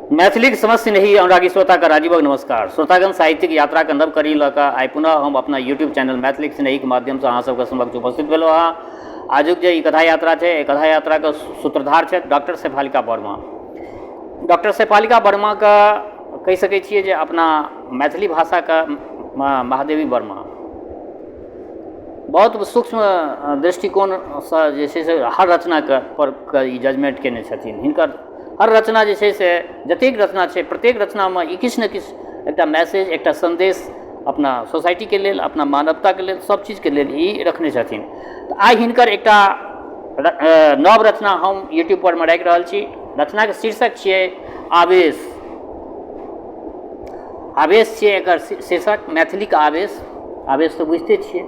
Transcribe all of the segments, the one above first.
मैथिलीक समस्त स्नेही अनुरागी श्रोताके राजीवक नमस्कार। श्रोतागण, साहित्यिक यात्राके नव कड़ी लऽ कऽ आइ पुनः हम अपना यूट्यूब चैनल मैथिलीक स्नेहीके माध्यमसँ अहाँ सबके समक्ष उपस्थित भेलहुँ हँ। आजुक जे ई कथा यात्रा छै, एहि कथा यात्राके सूत्रधार छथि डॉक्टर शेफालिका वर्मा। डॉक्टर शेफालिका वर्माके कहि सकै छियै जे अपना मैथिली भाषाके महादेवी वर्मा बहुत सूक्ष्म दृष्टिकोणसँ जे छै से हर रचनाके पर ई जजमेंट कयने छथिन। हिनकर हर रचना जे छै से, जतेक रचना छै, प्रत्येक रचनामे ई किछु ने किछु एकटा मैसेज, एकटा सन्देश अपना सोसाइटीके लेल, अपना मानवताके लेल, सब चीजके लेल ई रखने छथिन। तऽ आइ हिनकर एकटा नव रचना हम यूट्यूब परमे राखि रहल छी। रचनाके शीर्षक छियै आवेश। आवेश छियै एकर शीर्षक, मैथिलीके आवेश। आवेश तऽ बुझिते छियै।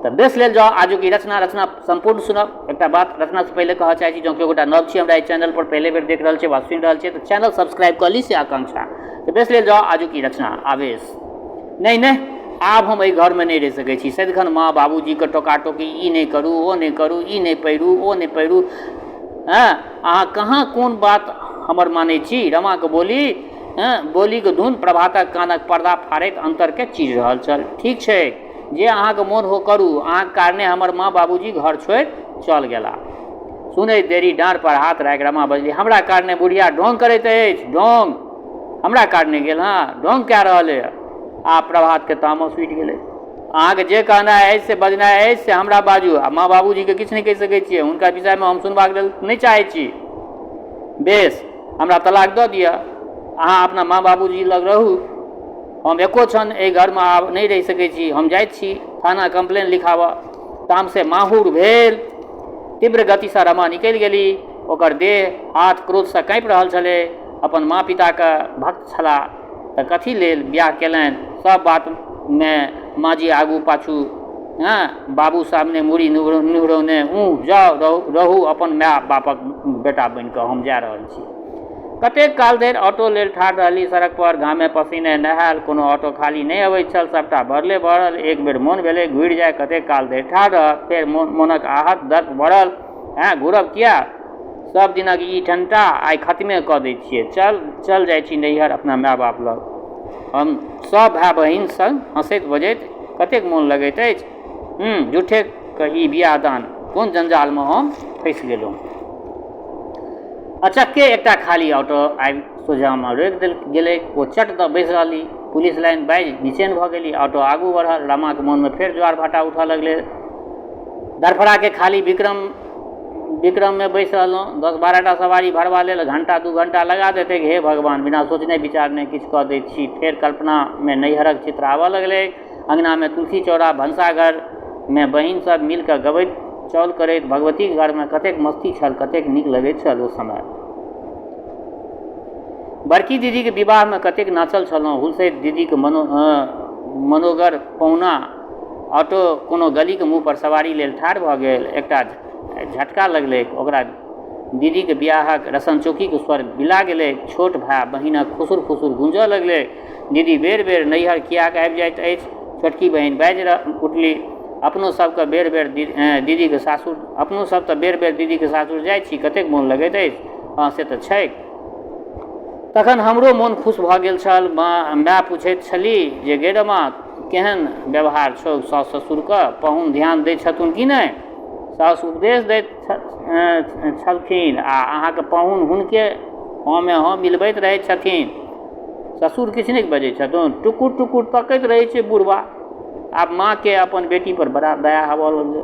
तऽ बेस लेल जाउ आजुक ई रचना। रचना सम्पूर्ण सुनब। एकटा बात रचनासँ पहिले कहऽ चाहै छी, जँ केओ गोटा नव छी, हमरा एहि चैनलपर पहिले बेर देख रहल छी वा सुनि रहल छियै, तऽ चैनल सब्सक्राइब कऽ ली, से आकांक्षा। तऽ बेस लेल जाउ आजुक ई रचना आवेश। नहि नहि, आब हम एहि घरमे नहि रहि सकै छी। सदिखन माँ बाबूजीके टोका टोकी, ई नहि करू, ओ नहि करू, ई नहि पहिरू, ओ नहि पहिरू। हँ, अहाँ कहाँ कोन बात हमर मानै छी? रमाके बोली, हँ, बोलीके धुन प्रभातक कानक पर्दा फाड़ैत अन्तरके चीरि रहल छल। ठीक छै, जे अहाँके मोन हो करू। अहाँके कारणे हमर माँ बाबूजी घर छोड़ि चल गेला। सुनैत देरी डाँड़ पर हाथ राखि रमा बजली, हमरा कारणे बुढ़िया ढोंग करैत अछि, ढोंग। हमरा कारणे गेल हँ, ढोंग कए रहल अइ। आब प्रभातके तामस उठि गेलै। अहाँके जे कहनाइ अछि, से बजनाइ अछि, से हमरा बाजू आ माँ बाबूजीके किछु नहि कहि सकै छियै। हुनका विषयमे हम सुनबाक लेल नहि चाहै छी। बेस, हमरा तलाक दऽ दिअ। अहाँ अपना माँ बाबूजी लग रहू। हम एको क्षण एहि घरमे आब नहि रहि सकै छी। हम जाइत छी थाना कम्प्लेन लिखाबऽ। तामसे माहुर भेल तीव्र गतिसँ रमा निकलि गेली। ओकर देह हाथ क्रोधसँ काँपि रहल छलै। अपन माँ पिताके भक्त छलाह तऽ कथी लेल बियाह केलनि? सभ बातमे माँजी आगू पाछू, हँ, बाबू सामने मूड़ी निहुरौने। ऊँह, जाउ, रहू अपन माय बापक बेटा बनि कऽ, हम जा रहल छी। कतेक काल धरि ऑटो लेल ठाढ़ रहली सड़क पर, घामे पसीने नहायल। कोनो ऑटो खाली नहि अबैत छल, सभटा भरले भरल। एक बेर मोन भेलै घुरि जाय, कतेक काल धरि ठाढ़ रहब? फेर मोनक आहत दर्प बढ़ल, ऐँ, घुरब किएक? सभ दिनक ई ठंठा आइ खतमे कऽ दैत छियै। चल, चल जाइ छी नैहर अपना माय बाप लग। हम सभ भाय बहिन संग हँसैत बजैत कतेक मोन लगैत अछि। हूँ, झूठेके ई बियाह दान, कोन जंजालमे हम फँसि गेलहुँ। अचक्के एकटा खाली ऑटो आबि सोझाँमे रोकि देल गेलैक। ओ चट दऽ बैसि रहली। पुलिस लाइन बाजि निचेन भऽ गेली। ऑटो आगू बढ़ल। रमाक मोनमे फेर ज्वार भाटा उठऽ लगलै। धड़फड़ाके खाली विक्रम विक्रममे बैसि रहलहुँ। 10-12 टा सवारी भरबा लेल घण्टा 2 घण्टा लगा देतैक। हे भगवान, बिना सोचने विचारने किछु कऽ दैत छी। फेर कल्पनामे नैहरक चित्र आबऽ लगलैक। अङ्गनामे तुलसी चौरा, भनसाघरमे बहिन सब मिलिकऽ गबैत चौल करैत, भगवतीक घरमे कतेक मस्ती छल, कतेक नीक लगैत छल ओ समय। बड़की दीदीके विवाहमे कतेक नाचल छलहुँ, हुलसैत दीदीके मनोगर पहुना। ऑटो कोनो गलीके मुँहपर सवारी लेल ठाढ़ भऽ गेल। एकटा झटका लगलैक ओकरा। दीदीके बियाहक रसनचौकीके स्वर बिला गेलैक। छोट भाय बहिनक खुसुर फुसुर गूँजऽ लगलै। दीदी बेर बेर नैहर किएक आबि जाइत अछि? छोटकी बहिन बाजि उठली, अपनो सबके बेर बेर दीदीके सासुर, अपनो सब तऽ बेर बेर दीदीके सासुर जाइ छी, कतेक मोन लगैत अछि। हँ, से तऽ छैक। तखन हमरो मोन खुश भऽ गेल छल। माय पुछैत छली जे गे रमा, केहन व्यवहार छौ साउस ससुरके? पाहुन ध्यान दैत छथुन कि नहि? साउस उपदेश दैत छलखिन आ अहाँके पाहुन हुनके हँमे हँ मिलबैत रहैत छथिन। ससुर किछु नहि बजै छथुन? टुकुर टुकुर तकैत रहै छै बुढ़बा। आब माँके अपन बेटीपर बड़ा दया आबऽ लगलै।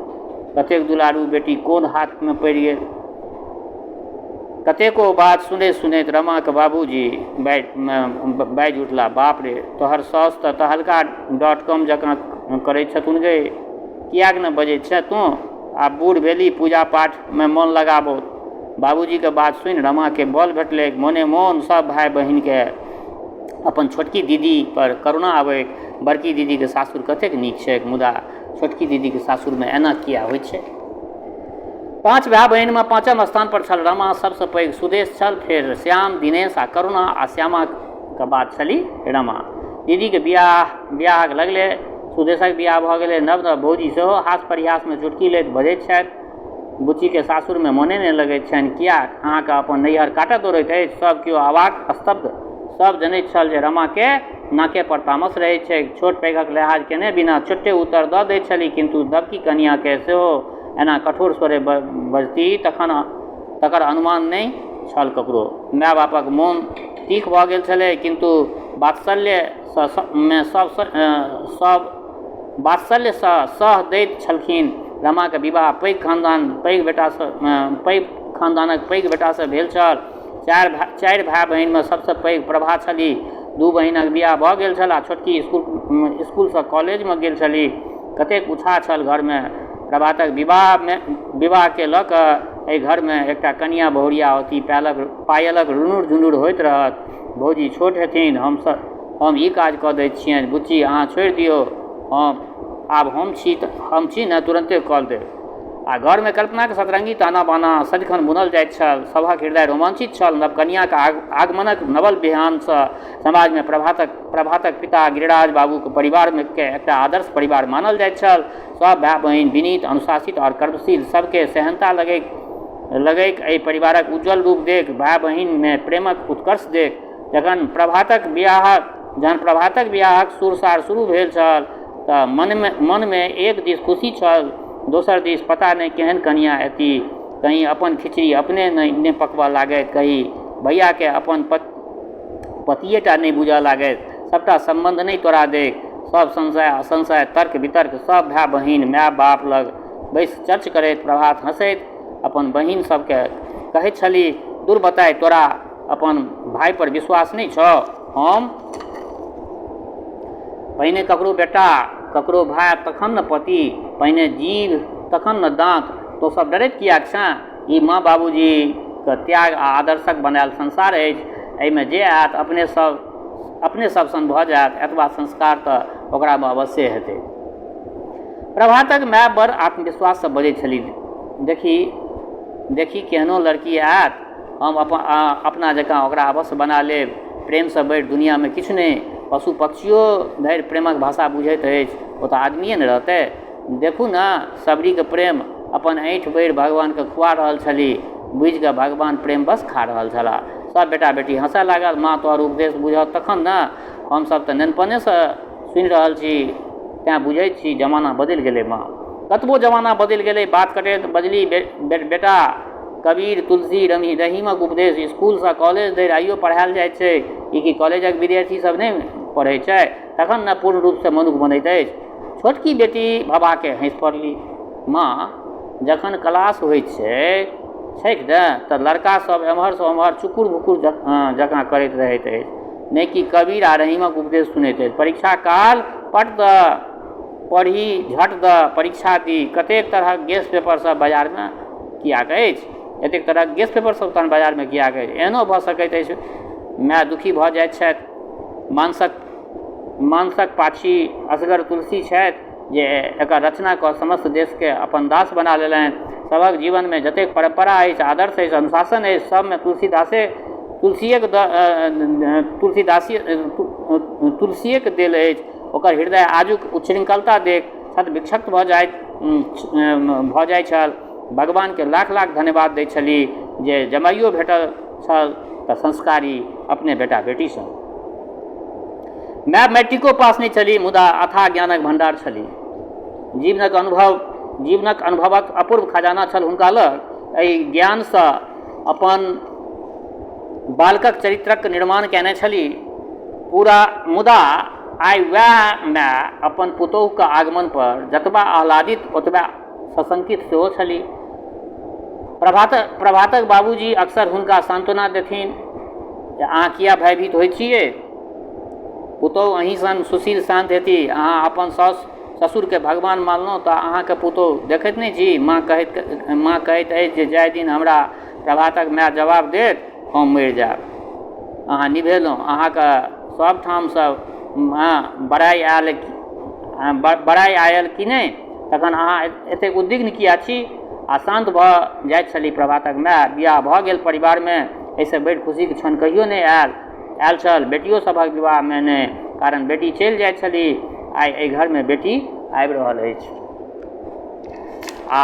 कतेक दुलारू बेटी कोन हाथमे पड़ि गेल। कतेको बात सुनैत सुनैत रमाके बाबूजी बाजि उठला, बाप रे, तोहर साउस तऽ तहलका डॉट कॉम जकाँ करै छथुन गे। किएक ने बजै छेँ तोँ? आब बूढ़ भेली, पूजा पाठमे मोन लगाबौ। बाबूजीके बात सुनि रमाके बल भेटलैक। मोने मोन सभ भाय बहिनके अपन छोटकी दीदी पर करुणा अबैक। बड़की दीदीके सासुर कतेक नीक छैक, मुदा छोटकी दीदीके सासुरमे एना किएक होइत छै? पाँच भाय बहिनमे पाँचम स्थान पर छल रमा। सबसँ पैघ सुदेश छल, फेर श्याम, दिनेश आ करुणा आ श्यामाके बाद छली रमा। दीदीके बियाहक लगले सुदेशक बियाह भऽ गेलै। नव नव भौजी सेहो हास परिहासमे चुटकी लैत बजैत छथि। बुच्चीके सासुरमे मोने नहि लगैत छनि। किएक? अहाँकेँ अपन नैहर काटऽ दौड़ैत अछि? सभ केओ अवाक्, स्तब्ध। सभ जनैत छल जे रमाकेँ नाके पर तामस रहैत छैक। छोट पैघक लेहाज केने बिना चोट्टे उत्तर दऽ दैत छलीह, किन्तु नवकी कनियाँकेँ सेहो एना कठोर स्वरे बजतीह तकर अनुमान नहि छल ककरो। माय-बापक मोन तीख भऽ गेल छलै, किन्तु वात्सल्यमे सभ वात्सल्यसँ सह दैत छलखिन। रमाक विवाह पैघ खानदान पैघ बेटासँ पैघ खानदानक पैघ बेटासँ भेल छल। चारि भाय-बहिनमे सभसँ पैघ प्रभा छलीह। दू बहिनक बियाह भऽ गेल छल आ छोटकी स्कूलसँ कॉलेजमे गेल छलीह। कतेक उछाह छल घरमे। प्रभातक विवाहकेँ लऽ कऽ एहि घरमे एकटा कनियाँ बहुरिया औती, पायलक रुनुर-झुनुर होइत रहत। भौजी छोट हेथिन, हम ई काज कऽ दैत छियनि। बुच्ची, अहाँ छोड़ि दियौ। आब हम छी ने, तुरन्ते कऽ देब। आ घरमे कल्पनाक सतरंगी ताना-बाना सदिखन बुनल जाइत छल। सभक हृदय रोमांचित छल। नवकनियाँक आगमनक नवल बिहानसँ समाजमे प्रभातक पिता गिरिराज बाबूक परिवारकेँ एकटा आदर्श परिवार मानल जाइत छल। सभ भाय-बहिन विनीत, अनुशासित आओर कर्मशील। सभकेँ सेहन्ता लगैक एहि परिवारक उज्ज्वल रूप देख, भाय-बहिनमे प्रेमक उत्कर्ष देख। जखन प्रभातक बियाहक सुरसार शुरू भेल छल तऽ मनमे एक दिस खुशी छल, दोसर दिस पता नहि केहन कनियाँ एती, कहीं अपन खिचड़ी अपने नहि पकबऽ लागथि, कहीं भैयाकेँ अपन पतिएटा नहि बूझऽ लागथि, सभटा सम्बन्ध नहि तोड़ा दैक। सभ संशय असंशय, तर्क वितर्क सभ भाय बहिन, माय बाप लग बैसि चर्च करैत। प्रभात हँसैत अपन बहिन सभकेँ कहैत छलीह, दुर बताहि, तोरा अपन भाइपर विश्वास नहि छौ? हम पहिने ककरो बेटा, ककरो भाय, तखन ने पति। पहिने जीभ, तखन ने दाँत। तोँ सभ डरैत किएक छेँ? ई माँ बाबूजीक त्याग आ आदर्शक बनायल संसार अछि। एहिमे जे आयत, अपने सभ सन भऽ जायत। एतबा संस्कार तऽ ओकरामे अवश्ये हेतै। प्रभातक माय बड़ आत्मविश्वाससँ बजैत छलीह, देखी, देखी केहनो लड़की आयत, हम अपना जकाँ ओकरा अवश्य बना लेब। प्रेमसँ बढ़ि दुनियाँमे किछु नहि। पशु पक्षियो धरि प्रेमक भाषा बुझैत अछि, ओ तऽ आदमिए ने रहतै। देखू ने शबरीक प्रेम, अपन ऐँठ बढ़ि भगवानकेँ खुआ रहल छलीह, बुझि कऽ भगवान प्रेमवश खा रहल छलाह। सभ बेटा बेटी हँसय लागल। माँ तोहर उपदेश बुझत तखन ने। हमसभ तऽ नेनपनेसँ सुनि रहल छी, तेँ बुझैत छी। जमाना बदलि गेलै माँ। कतबो जमाना बदलि गेलै, बात कटैत बजलीह बेटा, कबीर, तुलसी, रहीमक उपदेश स्कूलसँ कॉलेज धरि आइयो पढ़ायल जाइत छै। ई की कॉलेजक विद्यार्थी सभ नहि पढ़ैत छै? तखन ने पूर्ण रूपसँ मनुख बनैत अछि। छोटकी बेटी भभाके हँसि पड़ली, माँ, जखन क्लास होइत छैक ने तऽ लड़का सभ एम्हरसँ ओम्हर चुकुर भुकुर जकाँ करैत रहैत अछि, नहि कि कबीर आ रहीमक उपदेश सुनैत अछि। परीक्षा काल पट दऽ पढ़ी, झट दऽ परीक्षा दी। कतेक तरहक गेस पेपर सभ बाजारमे किएक अछि? एतेक तरहक गेस पेपर सभ तहन बाजारमे किएक अछि? एहनो भऽ सकैत अछि माय दुखी भऽ जाइत छथि। मानसक पाछी असगर तुलसी छथि जे एकर रचना कऽ समस्त देशकेँ अपन दास बना लेलनि। सभक जीवनमे जतेक परम्परा अछि, आदर्श अछि, अनुशासन अछि, सभमे तुलसीदासे तुलसीएक तुलसीदासी तुलसीएक देल अछि। ओकर हृदय आजुक उच्छृंखलता देख क्षत विक्षत भऽ जाइत छल। भगवानके लाख लाख धन्यवाद दैत छलीह जे जमाइयो भेटल छल तऽ संस्कारी, अपने बेटा बेटी सन। माय मैट्रिको पास नहि छलीह, मुदा अथाह ज्ञानक भण्डार छलीह। जीवनक अनुभवक अपूर्व खजाना छल हुनका लग। एहि ज्ञानसँ अपन बालकक चरित्रक निर्माण कयने छलीह पूरा। मुदा आइ वएह माय अपन पुतोहुक आगमन पर जतबा आह्लादित, ओतबे सशंकित सेहो छलीह। प्रभातक बाबूजी अक्सर हुनका सांत्वना देथिन जे अहाँ किए भयभीत होइत छियै? पुतोहु अहीं सन सुशील शान्त हेती। अहाँ अपन साउस ससुरकेँ भगवान मानलहुँ तऽ अहाँके पुतोहु देखैत नहि छी? माँ कहैत अछि जे जाहि दिन हमरा प्रभातक माय जवाब देत, हम मरि जायब। अहाँ निभेलहुँ। अहाँके सभ ठामसँ बड़ाइ आयल कि नहि? तखन अहाँ एतेक उद्विग्न किएक छी? आ शान्त भऽ जाइत छलीह प्रभातक माय। बियाह भऽ गेल परिवारमे एहिसँ बढ़ि खुशीक क्षण कहियो नहि आयल छल। बेटियो सभक विवाहमे नहि, कारण बेटी चलि जाइत छलीह। आइ एहि घरमे बेटी आबि रहल अछि। आ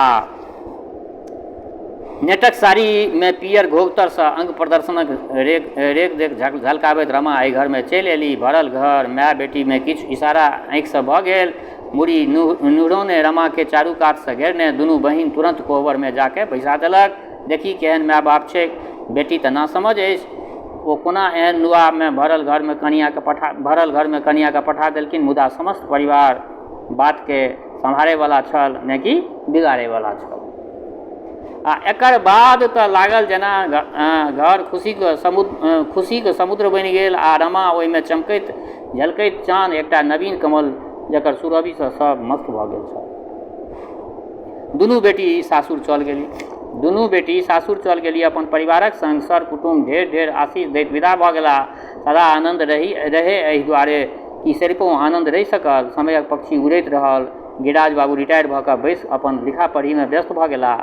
नेटक साड़ीमे पीयर घोघतरसँ अंग प्रदर्शनक रेख रेख देख झलकाबैत रमा एहि घरमे चलि अयली। भरल घर, माय बेटीमे किछु इशारा आँखिसँ भऽ गेल। मुड़ी नुहरौने रमाकेँ चारू कातसँ घेरने दुनू बहिन तुरन्त कोहबरमे जा कए बैसा देलक। देखही केहन माय बाप छैक। बेटी तऽ नासमझ अछि। ओ कोना एहन नुआमे भरल घरमे कनियाँकेँ पठा भरल घरमे कनियाँकेँ पठा देलखिन। मुदा समस्त परिवार बातकेँ सम्हारयवला छल ने कि बिगाड़यवला छल। आ एकर बाद तऽ लागल जेना घर खुशीक समुद्र खुशीक समुद्र बनि गेल आ रमा ओहिमे चमकैत झलकैत चान एकटा नवीन कमल जकर सुरभिसँ सब मस्त भऽ गेल छल। दुनू बेटी सासुर चल गेली। दुनू बेटी सासुर चल गेली। अपन परिवारक संग सर कुटुम्ब ढेर ढेर आशीष दैत विदा भऽ गेलाह। सदा आनन्द रही रहै एहि दुआरे कि सरिपहुँ आनन्द रहि सकल। समयक पक्षी उड़ैत रहल। गिरिराज बाबू रिटायर भऽ कऽ बैसि अपन लिखा पढ़ीमे व्यस्त भऽ गेलाह।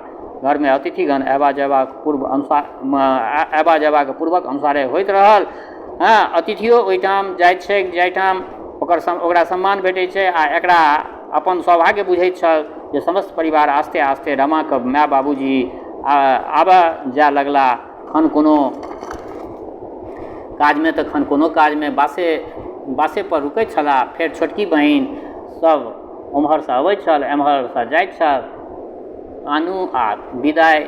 घरमे अतिथिगण अयबा जयबाक पूर्व अनुसार अयबा जयबाक पूर्वक अनुसारे होइत रहल। हँ, अतिथियो ओहिठाम जाइत छैक जाहिठाम ओकर ओकरा सम्मान भेटैत छै आ एकरा अपन सौभाग्य बुझैत छल जे समस्त परिवार आस्ते आस्ते रमाके माय बाबूजी आबऽ जाय लगलाह। खन कोनो काजमे तऽ खन कोनो काजमे बासे बासेपर रुकैत छलाह। फेर छोटकी बहिन सब ओम्हरसँ अबैत छल एम्हरसँ जाइत छल। आनू आ विदाइ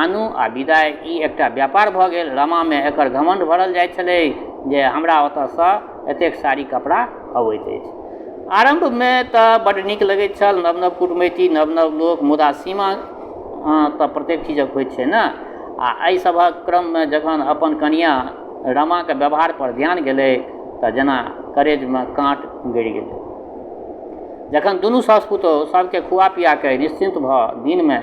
आनू आ विदाइ ई एकटा व्यापार भऽ गेल। रमामे एकर घमण्ड भरल जाइत छलै जे हमरा ओतऽसँ एतेक साड़ी कपड़ा अबैत अछि। आरम्भमे तऽ बड्ड नीक लगैत छल नव नव कुटुमैती नव नव लोक मुदा सीमा तऽ प्रत्येक चीजक होइत छै ने आ एहि सभक क्रममे जखन अपन कनिआँ रमाके व्यवहारपर ध्यान गेलै तऽ जेना करेजमे काँट गड़ि गेलै। जखन दुनू सासु पुतोहु सभकेँ खुआ पिआ कऽ निश्चिन्त भऽ दिनमे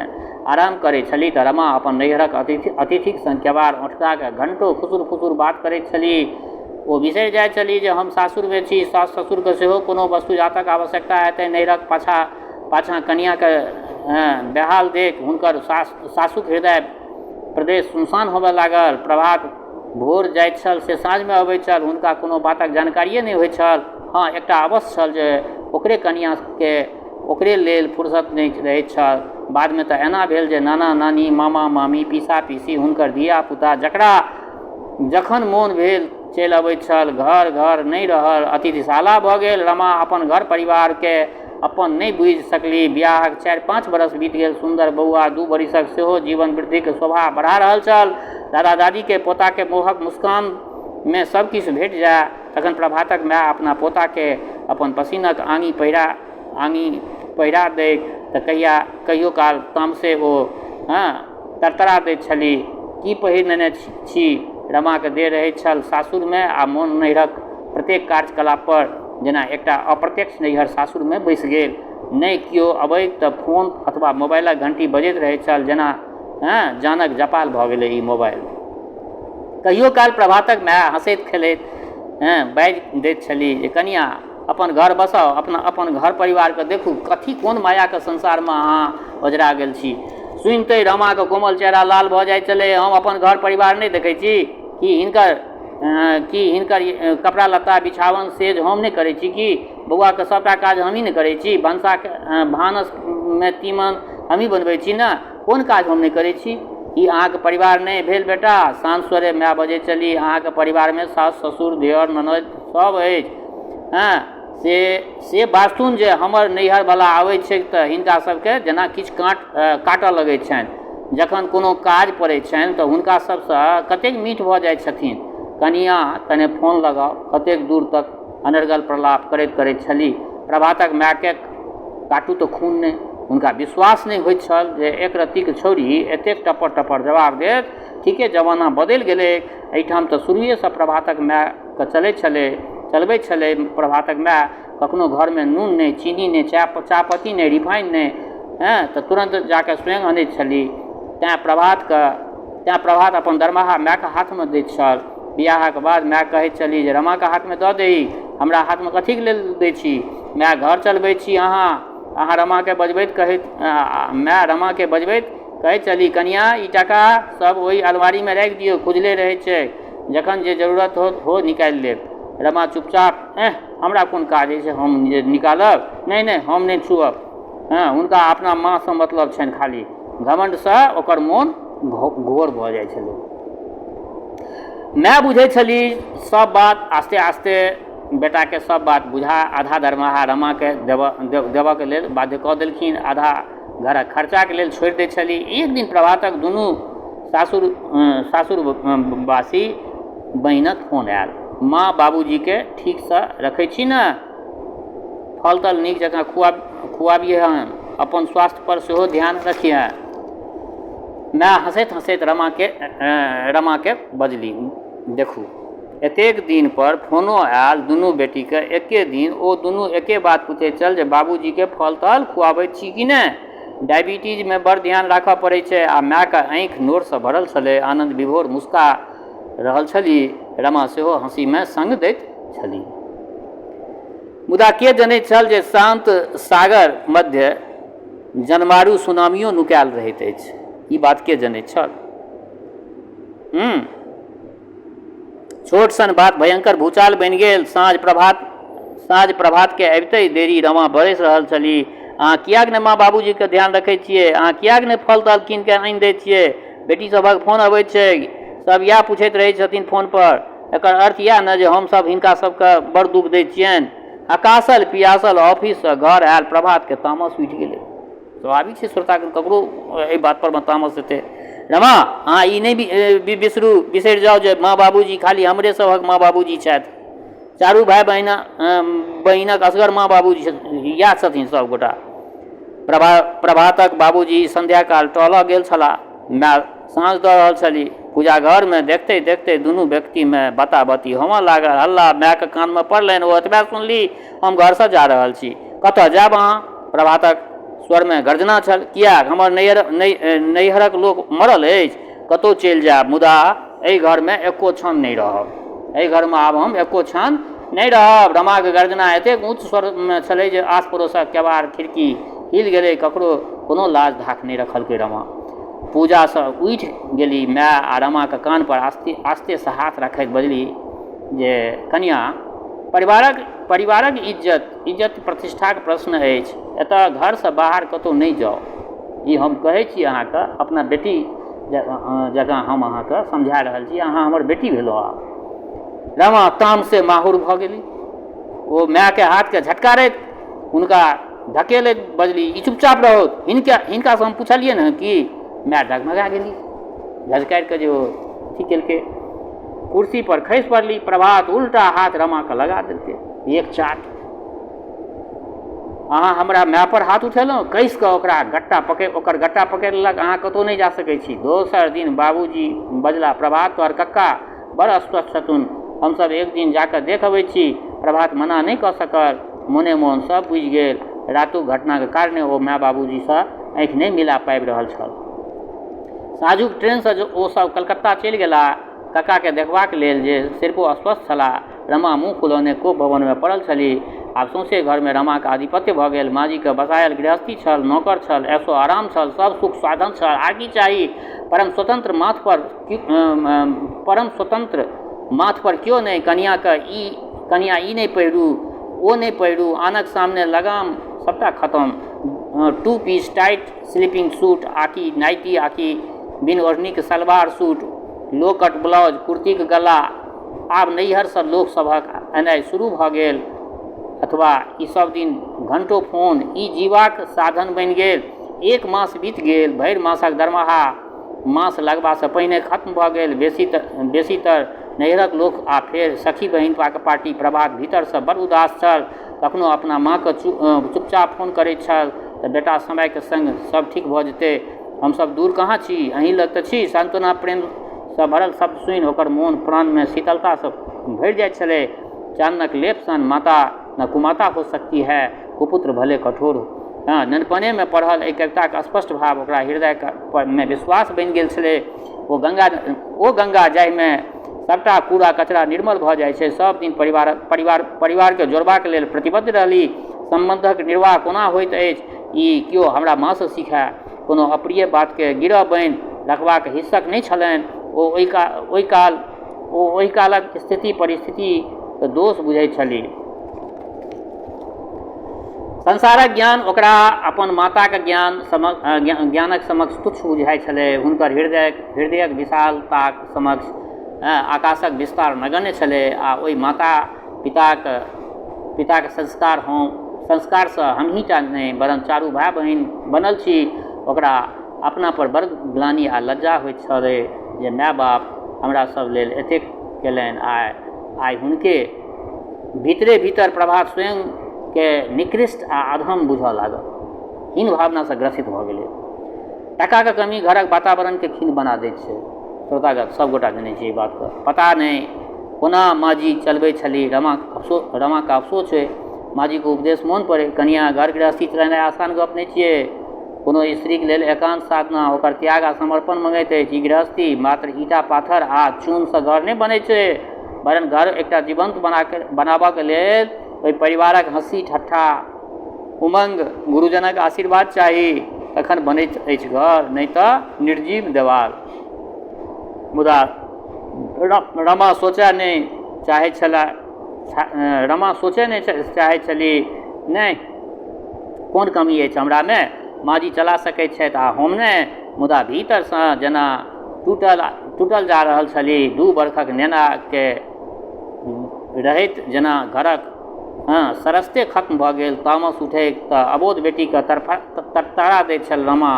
आराम करैत छलीह तऽ रमा अपन नैहरक अतिथि अतिथिक संग केबाड़ ओटका कऽ घण्टो खुसुर फुसुर बात करैत छलीह। ओ बिसरि जाइत छलीह जे हम सासुरमे छी, सासु ससुरकेँ सेहो कोनो वस्तु जातक आवश्यकता हेतनि। नैहरक पाछाँ पाछाँ कनियाँकेँ बेहाल देखि हुनकर सासु सासुक हृदय प्रदेश सुनसान होबय लागल। प्रभात भोर जाइत छल से साँझमे अबैत छल। हुनका कोनो बातक जानकारिए नहि होइत छल। हँ, एकटा अवश्य छल जे ओकरे कनियाँके ओकरे लेल फुर्सत नहि रहैत छल। बादमे तऽ एना भेल जे नाना नानी, मामा मामी, पीसा पीसी, हुनकर धिया पुता जकरा जखन मोन भेल चलि अबैत छल। घर घर नहि रहल, अतिथिशाला भऽ गेल। रमा अपन घर परिवारके अपन नहि बुझि सकली। बियाहक 4-5 बरस बीत गेल। सुन्दर बौआ 2 बरिसक सेहो जीवन वृद्धिक शोभा बढ़ा रहल छल। दादा दादीके पोताके मोहक मुस्कानमे सब किछु भेट जाय। तखन प्रभातक माय अपना पोताके अपन पसीनक आङी पहिरा आङी पहिरा दैक तऽ कहिया कहियो काल तामसे ओ हँ तड़तड़ा दैत छलीह, की पहिर नेने छी? रमाक देह रहैत छल सासुरमे आ मोन नैहरक प्रत्येक कार्यकलाप पर जेना एकटा अप्रत्यक्ष नैहर सासुरमे बसि गेल। नहि केओ अबैक तऽ फोन अथवा मोबाइलक घंटी बजैत रहैत छल जेना हँ जानक जपाल भऽ गेलै ई मोबाइल। कहियो काल प्रभातक माय हँसैत खेलैत हँ बाजि दैत छलीह जे कनियाँ अपन घर बसाउ, अपना अपन घर परिवारके देखू, कथी कोन मायाके संसारमे अहाँ ओझरा गेल छी। सुनिते रमाके कोमल चेहरा लाल भऽ जाइत छलै। हम अपन घर परिवार नहि देखै छी की हिनकर की हिनकर कपड़ा लत्ता बिछावन सेज हम नहि करै छी की? बौआके सभटा काज हमही ने करै छी। भनसाके भानसमे तीमन हमही बनबै छी ने। कोन काज हम नहि करै छी? ई अहाँके परिवार नहि भेल बेटा। शान्त स्वरे माय बजैत छलीह, अहाँके परिवारमे सासु ससुर दिअर ननदि सभ अछि। हँ से से बास्तुन जे हमर नैहरवला आबै छैक तऽ हिनका सभके जेना किछु काँट काटऽ लगै छनि। जखन कोनो काज पड़ै छनि तऽ हुनका सभसँ कतेक मीठ भऽ जाइ छथिन। कनियाँ कने फोन लगाउ। कतेक दूर तक अनर्गल प्रलाप करैत करैत छलीह। प्रभातक मायके काटू तऽ खून नहि। हुनका विश्वास नहि होइत छल जे एक रत्तीक छौड़ी एतेक टपर टपर जवाब देत। ठीके जमाना बदलि गेलैक। एहिठाम तऽ शुरुएसँ प्रभातक मायके चलैत छलै चलबैत छलै प्रभातक माय। कखनो घरमे नून नहि, चीनी नहि, चाय चाहपत्ती नहि, रिफाइन नहि, हँ तऽ तुरन्त जाकऽ स्वयं अनैत छलीह। तैँ प्रभातके तैँ प्रभात अपन दरमाहा मायके हाथमे दैत छल। बियाहक बाद माय कहैत छलीह जे रमाके हाथमे दऽ दही, हमरा हाथमे कथीके लेल दै छी? माय घर चलबै छी अहाँ। अहाँ रमाके बजबैत कहैत माय रमाके बजबैत कहैत छलीह, कनियाँ ई टाका सब ओहि अलमारीमे राखि दियौ, खुजले रहैत छै, जखन जे जरूरत हो निकालि लेब। रमा चुपचाप, एह हमरा कोन काज अछि हम जे निकालब? नहि नहि हम नहि छुअब। हँ हुनका अपना माँसँ मतलब छनि खाली। घमण्डसँ ओकर मोन घोर भऽ जाइ छलै। माय बुझै छली सब बात। आस्ते आस्ते बेटाके सब बात बुझा आधा दरमाहा रमाके देबऽ देबऽके लेल बाध्य कऽ देलखिन। आधा घरक खर्चाके लेल छोड़ि दै छली। एक दिन प्रभातक दुनू सासुर सासुरवासी बहिनक फोन आयल, माँ बाबूजीके ठीकसँ रखै छी ने? फल तल नीक जकाँ खुआबिहन, अपन स्वास्थ्यपर सेहो ध्यान रखिहेँ। माय हँसैत हँसैत रमाके बजली, देखू, एतेक दिनपर फोनो आयल दुनू बेटीके एके दिन। ओ दुनू एके बात पुछैत छल जे बाबूजीके फल तल खुआबैत छी कि नहि? डायबिटीजमे बड़ ध्यान राखऽ पड़ै छै। आ मायके आँखि नोरसँ भरल छलै। आनन्द विभोर मुस्का रहल छली। रमा सेहो हँसीमे सङ्ग दैत छली। मुदा के जनैत छल जे शान्त सागर मध्य जनमारू सुनामियो नुकायल रहैत अछि। ई बात के जनैत छल? छोट सन बात भयंकर भूचाल बनि गेल। साँझ प्रभातके अबिते देरी रमा बरसि रहल छली, अहाँ किएक नहि माँ बाबूजीके ध्यान रखै छियै? अहाँ किएक नहि फल तल कीन कऽ आनि दै छियै? बेटी सभक फोन अबैत छै, सब इएह पुछैत रहै छथिन फोनपर। एकर अर्थ इएह ने जे हमसभ हिनका सभके बड़ दुःख दै छियनि। हकासल पियासल ऑफिससँ घर आयल प्रभातके तामस उठि गेलै। स्वाभाविक छै श्रोतागण, ककरो एहि बात परमे तामस हेतै। रमा, अहाँ ई नहि बिसरू, बिसरि जाउ जे माँ बाबूजी खाली हमरे सभक माँ बाबूजी छथि। चारू भाय बहिना बहिनक असगर माँ बाबूजी इएह छथिन सभगोटा। प्रभातक बाबूजी सन्ध्याकाल टहलऽ गेल छलाह। माय साँझ दऽ रहल छली। पूजा घरमे देखते देखते दुनू व्यक्तिमे बाताबाती होमऽ लागल। हल्ला मायके कानमे पड़लनि। ओ एतबे सुनली, हम घरसँ जा रहल छी। कतऽ जायब अहाँ? प्रभातक स्वरमे गर्जना छल। किएक? हमर नैहरक लोक मरल अछि? कतहु चलि जायब, मुदा एहि घरमे एको क्षण नहि रहब। एहि घरमे आब हम एको क्षण नहि रहब। रमाक गर्जना एतेक ऊँच स्वरमे छलै जे आस पड़ोसक केबाड़ खिड़की हिल गेलै। ककरो कोनो लाज धाख नहि रखलकै रमा। पूजासँ उठि गेली माय आ रमाक कान्हपर आस्ते आस्तेसँ हाथ रखैत बजली जे कनियाँ, परिवारक इज्जत प्रतिष्ठाक प्रश्न अछि। एतऽ घरसँ बाहर कतहु नहि जाउ। ई हम कहै छी अहाँके, अपना बेटी जकाँ हम अहाँके समझा रहल छी। अहाँ हमर बेटी भेलहुँ आब। रमा तामसे माहुर भऽ गेली। ओ मायके हाथके झटकारैत हुनका धकेलैत बजली, ई चुपचाप रहौथ, हिनकासँ हम पुछलियनि हँ कि? माय डगमगा गेली। झझकारि कऽ जे ओ अथी केलकै, कुर्सी पर खसि पड़ली। प्रभात उल्टा हाथ रमाके लगा देलकै एक चाट। अहाँ हमरा माय पर हाथ उठेलहुँ? कसि कऽ ओकरा गट्टा पकड़ि ओकर गट्टा पकड़ि लेलक। अहाँ कतहु नहि जा सकै छी। दोसर दिन बाबूजी बजला, प्रभात, तोहर कक्का बड़ अस्वस्थ छथुन। हमसभ एक दिन जा कऽ देख अबैत छी। प्रभात मना नहि कऽ सकल। मोने मोन सभ बुझि गेल। रातुक घटनाक कारणे ओ माय बाबूजीसँ आँखि नहि मिला पाबि रहल छल। साँझुक ट्रेनसँ ओ सभ कलकत्ता चलि गेलाह कक्काकेँ देखबाक लेल जे सरिपों अस्वस्थ छलाह। रमा मुँह फुलौने कोप भवनमे पड़ल छलीह। आब सौंसे घरमे रमाक आधिपत्य भऽ गेल। माँजीक बसायल गृहस्थी छल, नौकर छल, ऐशो आराम छल, सभ सुख साधन छल, आर की चाही? परम स्वतंत्र माथपर केओ नहि, कनियाँ ई नहि पहिरू, ओ नहि पहिरू, आनक सामने लगाम, सभटा खतम। Two piece tight sleeping suit आकि नाइटी आकि बिन ओढ़नीक सलवार सूट, लो कट ब्लाउज, कुर्तीक गला। आब नैहरसँ लोक सभक एनाइ शुरू भऽ गेल अथवा ई सभ दिन घण्टो फोन, ई जीबाक साधन बनि गेल। एक मास बीत गेल। भरि मासक दरमाहा मास लगबासँ पहिने खत्म भऽ गेल। बेसीतर नैहरक लोक आ फेर सखी बहिनपाक पार्टी। प्रभात भीतरसँ बड़ उदास छल। कखनो अपना माँकेँ चुपचाप फोन करैत छल तऽ बेटा, समयक संग सभ ठीक भऽ जेतै। हमसभ दूर कहाँ छी? अहीं लग तऽ छी। सान्त्वना प्रेमसँ भरल शब्द सुनि ओकर मोन प्राणमे शीतलतासँ भरि जाइत छलै। चाननक लेप सन माता न कुमाता हो सकती है, कुपुत्र भले कठोर हो। हँ, नेनपनेमे पढ़ल एहि कविताक स्पष्ट भाव ओकरा हृदयमे विश्वास बनि गेल छलै। ओ गङ्गा जाहिमे सभटा कूड़ा कचरा निर्मल भऽ जाइ छै, सभ दिन परिवारके जोड़बाक लेल प्रतिबद्ध रहली। सम्बन्धक निर्वाह कोना होइत अछि, ई केओ हमरा माँसँ सीखए। कोनो अप्रिय बातके गिरह बनि रखबाक हिस्सक नहि छलनि। ओ ओहि कालक स्थिति परिस्थितिके दोष बुझैत छलीह। संसारक ज्ञान ओकरा अपन माताक ज्ञान ज्ञानक समक्ष तुच्छ बुझाइत छलै। हुनकर हृदयक विशालताक समक्ष आकाशक विस्तार नगण्य छलै आ ओहि माता पिताक संस्कारसँ हमहींटा नहि वरन् चारू भाय बहिन बनल छी। ओकरा अपना पर बड़ ग्लानि आ लज्जा होइत छलै जे माय बाप हमरा सब लेल एतेक केलनि आ आइ हुनके भीतरे भीतर प्रभात स्वयंकेँ निकृष्ट आ अधम बुझऽ लागल। हीन भावनासँ ग्रसित भऽ गेलै। टाकाक कमी घरक वातावरणकेँ खिन्न बना दैत छै। श्रोतागण सभ गोटा जनै छी एहि बातके। पता नहि कोना माँजी चलबै छलीह। रमाके अफसोस होइ। माँजीके उपदेश मोन पड़ै, कनियाँ, घर गृहस्थी चलेनाइ आसान गप नहि छियै। कोनो स्त्रीक लेल एकान्त साधना, ओकर त्याग आ समर्पण मँगैत अछि। ई गृहस्थी मात्र ईंटा, पाथर आ चूनसँ घर नहि बनैत छै, वरन् घर एकटा जीवन्त बनाबऽके लेल ओहि परिवारक हँसी, ठट्ठा, उमङ्ग, गुरुजनक आशीर्वाद चाही, तखन बनैत अछि घर, नहि तऽ निर्जीव देवाल। मुदा रमा सोचए नहि चाहैत छलाह। रमा सोचए नहि चाहैत छलीह, नहि, कोन कमी अछि हमरामे? माँजी चला सकैत छथि आ हम नहि? मुदा भीतरसँ जेना टूटल जा रहल छलीह। 2 बरखक नेनाके रहैत जेना घरक सरसते खत्म भऽ गेल। तामस उठैक तऽ अबोध बेटीके तड़तड़ा दैत छल रमा।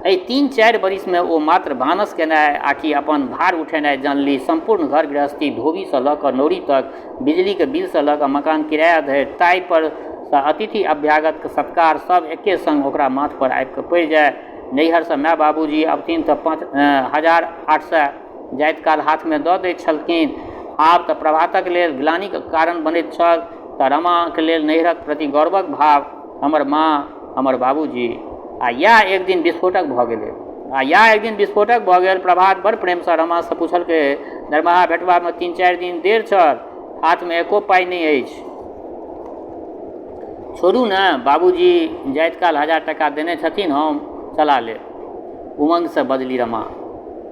एहि 3-4 बरिसमे ओ मात्र भानस केनाइ आ कि अपन भार उठेनाइ जानली। सम्पूर्ण घर गृहस्थी, धोबीसँ लऽ कऽ नौरी तक, बिजलीक बिलसँ लऽ कऽ मकान किराया धरि, ताहि पर सँ अतिथि अभ्यागतक सत्कार, सब एके संग ओकरा माथ पर आबि कऽ पड़ि जाय। नैहरसँ माय बाबूजी अबथिन तऽ 5,800 जाइत काल हाथमे दऽ दैत छलखिन। आब तऽ प्रभातक लेल ग्लानिक कारण बनैत छल तऽ रमाक लेल नैहरक प्रति गौरवक भाव, हमर माँ, हमर बाबूजी। आ इएह एक दिन विस्फोटक भऽ गेलै। आ इएह एक दिन विस्फोटक भऽ गेल। प्रभात बड़ प्रेमसँ रमासँ पुछलकै, दरमाहा भेटबामे 3-4 दिन देर छल, हाथमे एको पाइ नहि अछि। छोड़ू ने, बाबूजी जाइत काल 1000 टाका देने छथिन, हम चला लेब। उमंगसँ बजली रमा।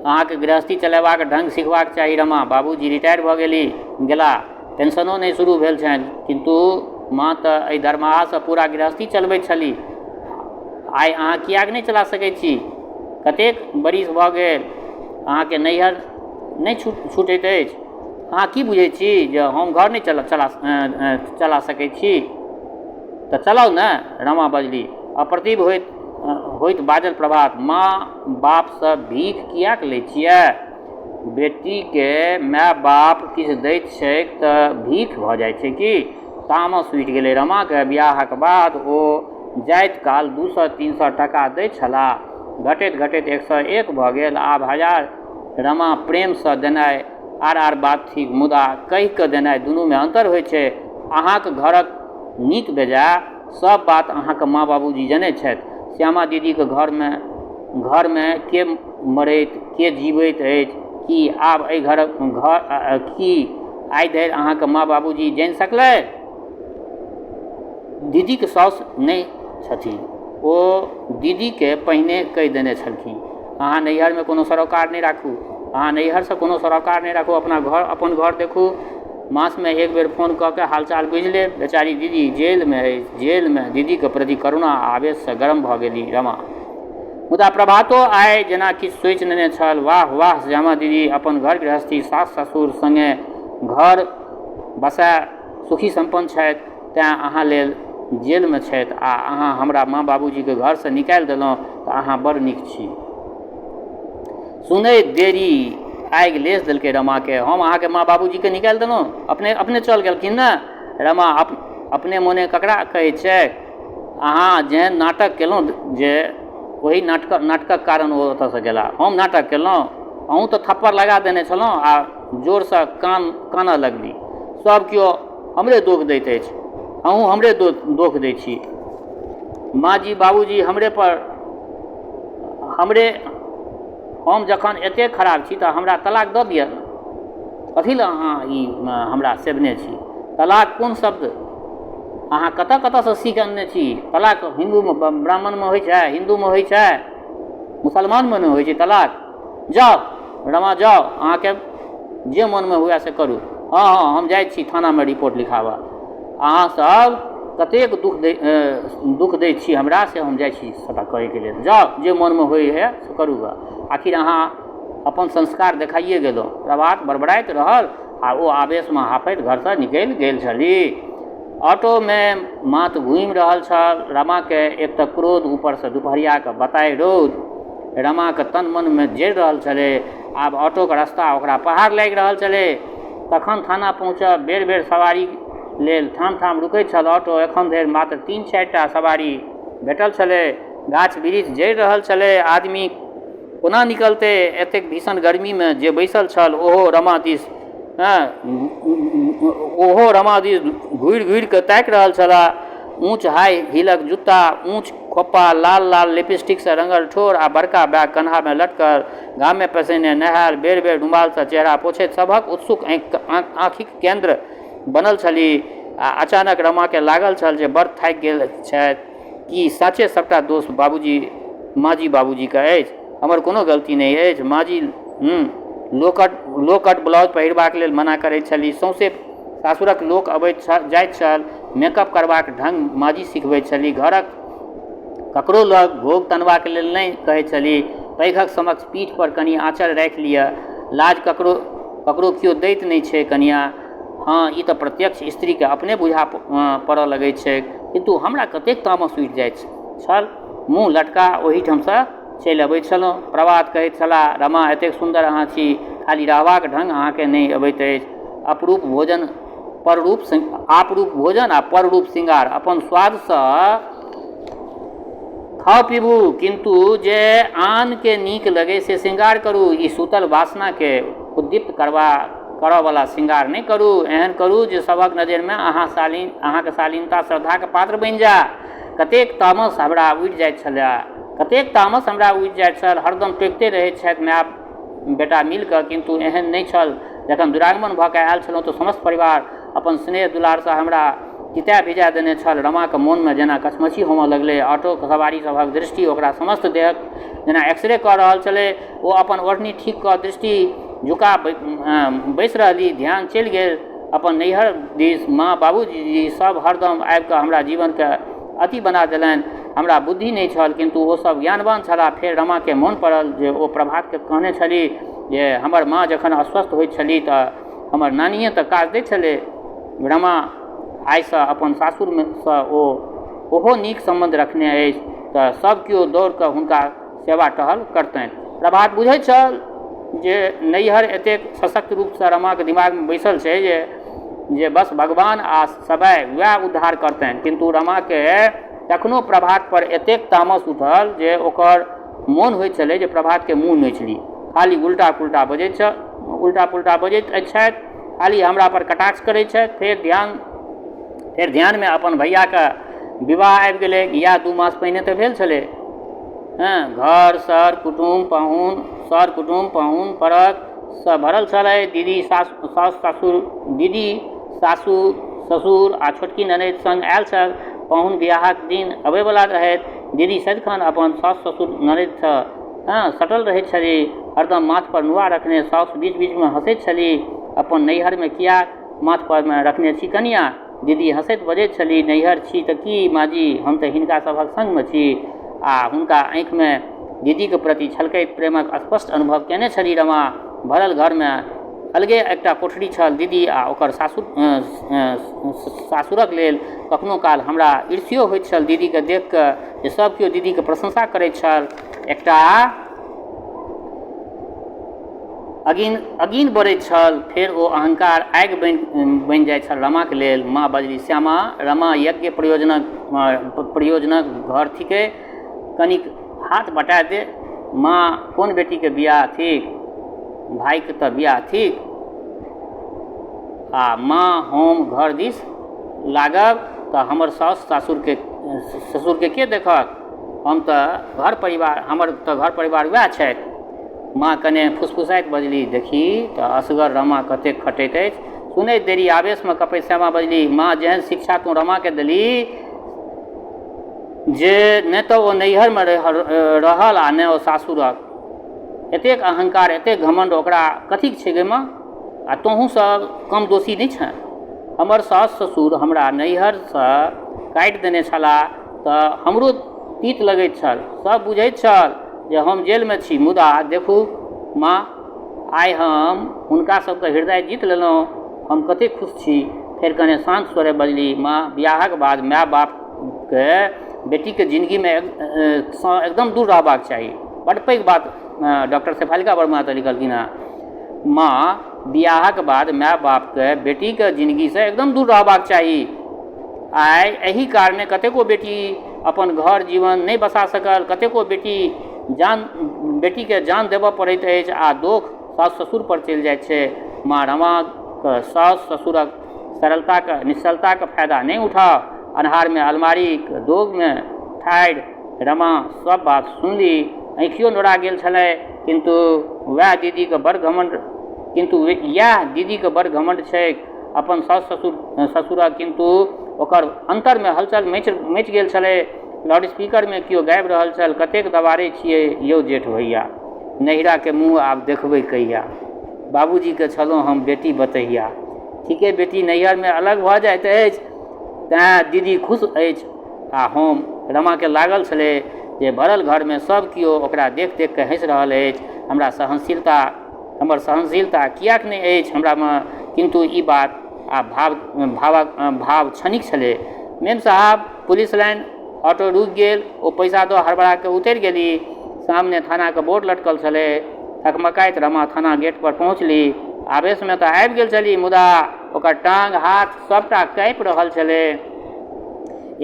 अहाँके गृहस्थी चलेबाक ढंग सिखबाक चाही रमा। बाबूजी रिटायर भऽ गेलाह, पेंशनो नहि शुरू भेल छनि, किन्तु माँ तऽ एहि दरमाहासँ पूरा गृहस्थी चलबैत छलीह। आइ अहाँ किएक नहि चला सकैत छी? कतेक बरिस भऽ गेल, अहाँके नैहर नहि छूटैत अछि? अहाँ की बुझैत छी जे हम घर नहि चला सकैत छी? तऽ चलाउ ने, रमा बजली। अप्रतिभ होइत बाजल प्रभात, माँ बापसँ भीख किएक लैत छियै? बेटीके माय बाप किछु दैत छैक तऽ भीख भऽ जाइत छै की? तामस उठि गेलै रमाके। बियाहक बाद ओ जाइत काल 200-300 टाका दैत छलाह। घटैत घटैत 101 भऽ गेल। आब 1000। रमा प्रेमसँ देनाइ आर आर बात थिक, मुदा कहि कऽ देनाइ दुनूमे अन्तर होइत छै। अहाँक घरक नीक बेजाय सब बात अहाँक माँ बाबूजी जनैत छथि। श्यामा दीदीक घरमे के मरैत के जीबैत अछि, की आब एहि घरक घर की आइ धरि अहाँक माँ बाबूजी जानि सकलै? दीदीक साउस नहि छथिन। ओ दीदीकेँ पहिने कहि देने छलखिन, अहाँ नैहरमे कोनो सरोकार नहि राखू। अहाँ नैहरसँ कोनो सरोकार नहि राखू। अपन घर देखू। मासमे एक बेर फोन कऽ कऽ हालचाल बुझि लेब। बेचारी दीदी जेलमे अछि, जेलमे। दीदीक प्रति करुणा आ आवेशसँ गर्म भऽ गेली रमा। मुदा प्रभातो आइ जेना किछु सोचि नेने छल। वाह वाह श्यामा दीदी अपन घर गृहस्थी, सास ससुर सङ्गे घर बसाए सुखी सम्पन्न छथि, तेँ अहाँ लेल जेलमे छथि आ अहाँ हमरा माँ बाबूजीके घरसँ निकालि देलहुँ तऽ अहाँ बड़ नीक छी। सुनैत देरी आगि लेस देलकै रमाके। हम अहाँके माँ बाबूजीके निकालि देलहुँ? अपने अपने चल गेलखिन ने? रमा अपने मोने ककरा कहै छै? अहाँ जेहन नाटक केलहुँ जे ओहि नाटकक कारण ओ ओतऽसँ गेला। हम नाटक केलहुँ? अहूँ तऽ थप्पड़ लगा देने छलहुँ आ जोरसँ कानऽ लगली। सब केओ हमरे दोख दैत अछि। अहूँ हमरे दोख दै छी। माँजी बाबूजी हमरे पर हमरे हम जखन एतेक खराब छी तऽ हमरा तलाक दऽ दिअ। कथी लए अहाँ ई हमरा सेवने छी? तलाक कोन शब्द अहाँ कतऽ कतऽसँ सीख अनने छी? तलाक हिन्दूमे ब्राह्मणमे होइ छै? हिन्दूमे होइ छै? मुसलमानमे नहि होइ छै तलाक। जाउ रमा जाउ, अहाँके जे मोनमे हुए से करू। हँ हँ हम जाइ छी थानामे रिपोर्ट लिखाबऽ। अहाँ सब कतेक दुःख दै दुःख दै छी हमरा से हम जाइ छी सभटा करैके लेल। जाउ, जे मोनमे होइए से करू गऽ। आखिर अहाँ अपन संस्कार देखाइए गेलहुँ। प्रभात बड़बड़ाइत रहल आ ओ आवेशमे हाफैत घरसँ निकलि गेल छलीह। ऑटोमे माथ घूमि रहल छल रमाकेँ। एक तऽ क्रोध, ऊपरसँ दुपहरियाक बताहि रौद रमाक तन-मनमे जरि रहल छलै। आब ऑटोक रस्ता ओकरा पहाड़ लागि रहल छलै। कखन थाना पहुँचब? बेर-बेर सवारी लेल ठाम-ठाम रुकैत छल ऑटो। एखन धरि मात्र तीन-चारि टा सवारी भेटल छलै। गाछ-बिरिछ जरि रहल छलै। आदमी कोना निकलतै एतेक भीषण गर्मीमे? जे बैसल छल ओहो रमा दिस ओहो रमा दिस घुरि-घुरि कऽ ताकि रहल छलाह। ऊँच हाइ हीलक जुत्ता, ऊँच खोपा, लाल-लाल लिपस्टिकसँ रंगल ठोर आ बड़का बैग कन्हामे लटकल, घामे पसीने नहायल, बेर-बेर रुमालसँ चेहरा पोछैत सभक उत्सुक आँखिक केन्द्र बनल छलीह आ अचानक रमाकेँ लागल छल जे बड़ थाकि गेल छथि। की सचे सभटा दोष बाबूजी, माँजी बाबूजीक अछि? हमर कोनो गलती नहि अछि। माँजी लो-कट लो-कट ब्लाउज पहिरबाक लेल मना करैत छलीह। सौंसे सासुरक लोक अबैत छल जाइत छल। मेकअप करबाक ढंग माँजी सिखबैत छलीह। घरक ककरो लग घोघ तनबाक लेल नहि कहैत छलीह। पैघक समक्ष पीठ पर कनी आँचर राखि लिअ। लाज ककरो ककरो केओ दैत नहि छै कनियाँ। हँ, ई तऽ प्रत्यक्ष स्त्रीकेँ अपने बुझा पड़ऽ लगैत छैक। किन्तु हमरा कतेक तामस उठि जाइत छल। मुँह लटका ओहिठामसँ चलि अबैत छलहुँ। प्रभात कहैत छलाह, रमा, एतेक सुन्दर अहाँ छी, खाली रहबाक ढंग अहाँकेँ नहि अबैत अछि। अपरूप भोजन पररूप आपरूप भोजन आ पररूप श्रृंगार। अपन स्वादसँ खाउ पीबू, किन्तु जे आनकेँ नीक लगै से श्रृंगार करू। ई सूतल वासनाकेँ उद्दीप्त करबा करऽवला श्रृंगार नहि करू। एहन करू जे सभक नजरिमे अहाँ शालीन अहाँक शालीनता श्रद्धाक पात्र बनि जाय। कतेक तामस हमरा उठि जाइत छलए। कतेक तामस हमरा उठि जाइत छल। हरदम टोकिते रहैत छथि माय बेटा मिलि कऽ, किन्तु एहन नहि छल। जखन दुरागमन भऽ कऽ आयल छलहुँ तऽ समस्त परिवार अपन स्नेह दुलारसँ हमरा तिता भिजा देने छल। रमाक मोनमे जेना कछमछी होमऽ लगलै। ऑटोक सवारी सभक दृष्टि ओकरा समस्त देहक जेना एक्सरे कऽ रहल छलै। ओ अपन ओढ़नी ठीक कऽ दृष्टि झुका बैसि रहली। ध्यान चलि गेल अपन नैहर दिस। माँ बाबूजी सभ हरदम आबिकऽ हमरा जीवनके अति बना देलनि। हमरा बुद्धि नहि छल, किन्तु ओ सभ ज्ञानवान छलाह। फेर रमाके मोन पड़ल जे ओ प्रभातके कहने छलीह जे हमर माँ जखन अस्वस्थ होइत छलीह तऽ हमर नानिए तऽ काज दैत छलै। रमा आइसँ अपन सासुरमे सँ ओ ओहो नीक सम्बन्ध रखने अछि तऽ सभ केओ दौड़कऽ हुनका सेवा टहल करतनि। प्रभात बुझैत छल जे नैहर एतेक सशक्त रूपसँ रमाके दिमागमे बैसल छै जे जे बस भगवान आ समय वएह उद्धार करतनि। किन्तु रमाके तखनो प्रभातपर एतेक तामस उठल जे ओकर मोन होइत छलै जे प्रभातके मुँह नोचि ली। खाली उल्टा पुल्टा बजैत छल, उल्टा पुल्टा बजैत छथि, खाली हमरापर कटाक्ष करैत छथि। फेर ध्यानमे अपन भैयाके विवाह आबि गेलै। इएह 2 मास पहिने तऽ भेल छलै। हँ, घर सर कुटुम्ब पाहुन सर कुटुम्ब पाहुन परकसँ भरल छलै। दीदी सासु सासु ससुर दीदी सासु ससुर आ छोटकी ननदि सङ्ग आयल छल। पाहुन बिआहक दिन अबैवला रहथि। दीदी सदिखन अपन सासु ससुर ननदिसँ हँ सटल रहैत छलीह, हरदम माथपर नुआ रखने। सासु बीच बीचमे हँसैत छलीह, अपन नैहरमे किएक माथपरमे रखने छी कनिआँ? दीदी हँसैत बजैत छलीह, नैहर छी तऽ की माँजी, हम तऽ हिनका सभक सङ्गमे छी। आ हुनका आँखिमे दीदीके प्रति छलकैत प्रेमक स्पष्ट अनुभव कयने छलीह रमा। भरल घरमे अलगे एकटा कोठरी छल दीदी आ ओकर सासुर सासुरक लेल। कखनो काल हमरा ईर्ष्यो होइत छल दीदीके देखि कऽ जे सभ केओ दीदीके प्रशंसा करैत छल। एकटा अगिन अगिन बरैत छल, फेर ओ अहंकार आगि बनि बनि जाइत छल रमाके लेल। माँ बजली, श्यामा, रमा यज्ञ प्रयोजनक प्रयोजनक घर थिकै, कनिक हाथ बटा दे। माँ, कोन बेटीके बियाह थिक? भाइके तऽ बियाह थिक। आ माँ हम घर दिस लागब तऽ हमर साउस सासुरके ससुरके के देखत? हम तऽ घर परिवार हमर तऽ घर परिवार वएह छथि। माँ कने फुसफुसाइत बजली, देखही तऽ असगर रमा कतेक खटैत अछि। सुनैत देरी आवेशमे कँपैत श्यामा बजली, माँ, जेहन शिक्षा तोँ रमाकेँ देलही जे ने तऽ ओ नैहरमे रहल आ ने ओ सासुरक। एतेक अहंकार, एतेक घमण्ड ओकरा कथीक छै गे माँ? आ तोहूँ सब कम दोषी नहि छेँ। हमर सासु ससुर हमरा नैहरसँ काटि देने छलाह तऽ हमरो तीत लगैत छल। सभ बुझैत छल जे हम जेलमे छी, मुदा देखू माँ, आइ हम हुनका सभके हृदय जीत लेलहुँ, हम कतेक खुश छी। फेर कने शान्त स्वरे बजली, माँ, बियाहक बाद माय-बापके बेटीक जिनगीमे सँ एकदम दूर रहबाक चाही। बड्ड पैघ बात डॉक्टर शेफालिका वर्मा एतऽ लिखलखिन हेँ। माँ, बियाहक बाद माय-बापके बेटीक जिनगीसँ एकदम दूर रहबाक चाही। आइ एहि कारणे कतेको बेटी अपन घर जीवन नहि बसा सकल, कतेको बेटी जान बेटीके जान देबऽ पड़ैत अछि आ दोख सासु ससुरपर चलि जाइत छै। माँ रमाक सासु ससुरक सरलताक निश्चलताक फायदा नहि उठाउ। अन्हारमे अलमारीक दोगमे ठाढ़ि रमा सभ बात सुनली। आँखियो नोरा गेल छलै, किन्तु वएह दीदीके बड़ घमण्ड किन्तु इएह दीदीके बड़ घमण्ड छैक अपन सासु ससुर ससुरक, किन्तु ओकर अन्तरमे हलचल मचि मचि गेल छलै। लाउडस्पीकरमे केओ गाबि रहल छल, कतेक दबारै छियै यौ जेठ भैया, नैहराके मुँह आब देखबै कहिया, बाबूजीके छलहुँ हम बेटी बतहिया। ठीके बेटी नैहरमे अलग भऽ जाइत अछि, तैँ दीदी खुश अछि आ हम। रमाके लागल छलै जे भरल घरमे सभ केओ ओकरा देखि देखिकऽ हँसि रहल अछि। हमरा सहनशीलता हमर सहनशीलता किएक नहि अछि हमरामे? किन्तु ई बात आ भाव भावक भाव क्षणिक छलै। मेम साहब पुलिस लाइन ऑटो रुकि गेल। ओ पैसा दऽ हड़बड़ा कऽ उतरि गेली। सामने थानाक बोर्ड लटकल छलै। थकमकाइत रमा थाना गेट पर पहुँचली। आवेशमे तऽ आबि गेल छली, मुदा ओकर टाँग हाथ सभटा काँपि रहल छलै।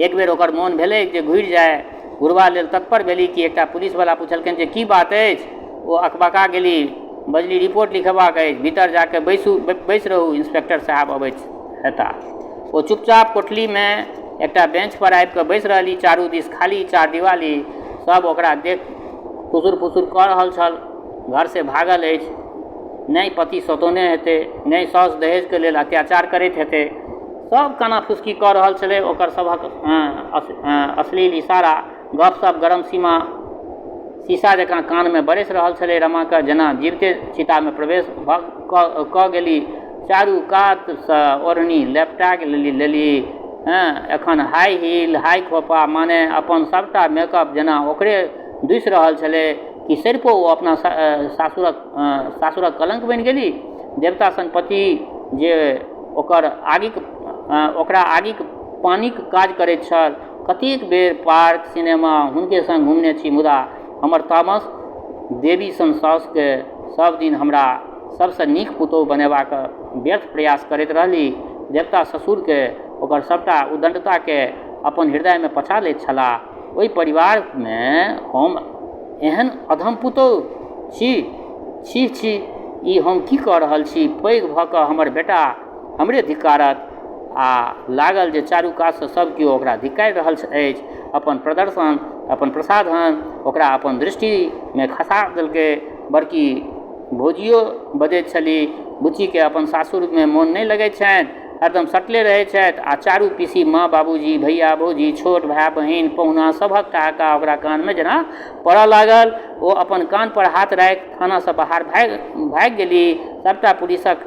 एक बेर ओकर मोन भेलैक जे घुरि जाय। घुरबा लेल तत्पर भेली कि एकटा पुलिसवला पुछलकनि जे की बात अछि? ओ अकबका गेली। बजली, रिपोर्ट लिखेबाक अछि। भीतर जा कऽ बैसू, बैसि रहू, इंस्पेक्टर साहेब अबैत हेताह। ओ चुपचाप कोठलीमे एकटा बेंचपर आबि कऽ बैसि रहली। चारू दिस खाली चारदीवाली। सभ ओकरा देखि फुसुर-फुसुर कऽ रहल छल। घरसँ भागल अछि। नहि पति सतौने हेतै, नहि साउस दहेजके लेल अत्याचार करैत हेतै। सभ काना-फुसकी कऽ रहल छलै। ओकर सभक अश्लील इशारा, गप-सप गरम सीमा शीशा जकाँ कानमे बरसि रहल छलै रमाके, जेना जीविते चितामे प्रवेश कऽ गेली। चारू कातसँ ओढ़नी लपटा लेली। हँ, एखन हाइ हील, हाइ खोपा, माने अपन सभटा मेकअप जेना ओकरे दूसि रहल छलै कि सरिपों ओ अपना सासुरक सासुरक कलङ्क बनि गेली। देवता सन पति जे ओकर आगिक ओकरा आगिक पानिक काज करैत छल। कतेक बेर पार्क, सिनेमा हुनके सङ्ग घुमने छी, मुदा हमर तामस देवी सन साउसके सभ दिन हमरा सभसँ नीक पुतोहु बनेबाक व्यर्थ प्रयास करैत रहली। देवता ससुरके ओकर सभटा उद्दण्डताके अपन हृदयमे पचा लैत छलाह। ओहि परिवारमे हम एहन अधम पुतोहु छी? छी छी, ई हम की कऽ रहल छी? पैघ भऽ कऽ हमर बेटा हमरे धिक्कारत। आ लागल जे चारू कातसँ सभ केओ ओकरा धिक्कारि रहल अछि। अपन प्रदर्शन, अपन प्रसाधन ओकरा अपन दृष्टिमे खसा देलकै। बड़की भौजियो बजैत छली, बुच्चीके अपन सासुरमे मोन नहि लगैत छनि, हरदम सटले रहैत छथि। आ चारू पीसी, माँ, बाबूजी, भैया, भौजी, छोट भाय, बहिन, पहुना सभक ठहाका ओकरा कानमे जेना पड़ऽ लागल। ओ अपन कानपर हाथ राखि थानासँ बाहर भागि भागि गेली। सभटा पुलिसक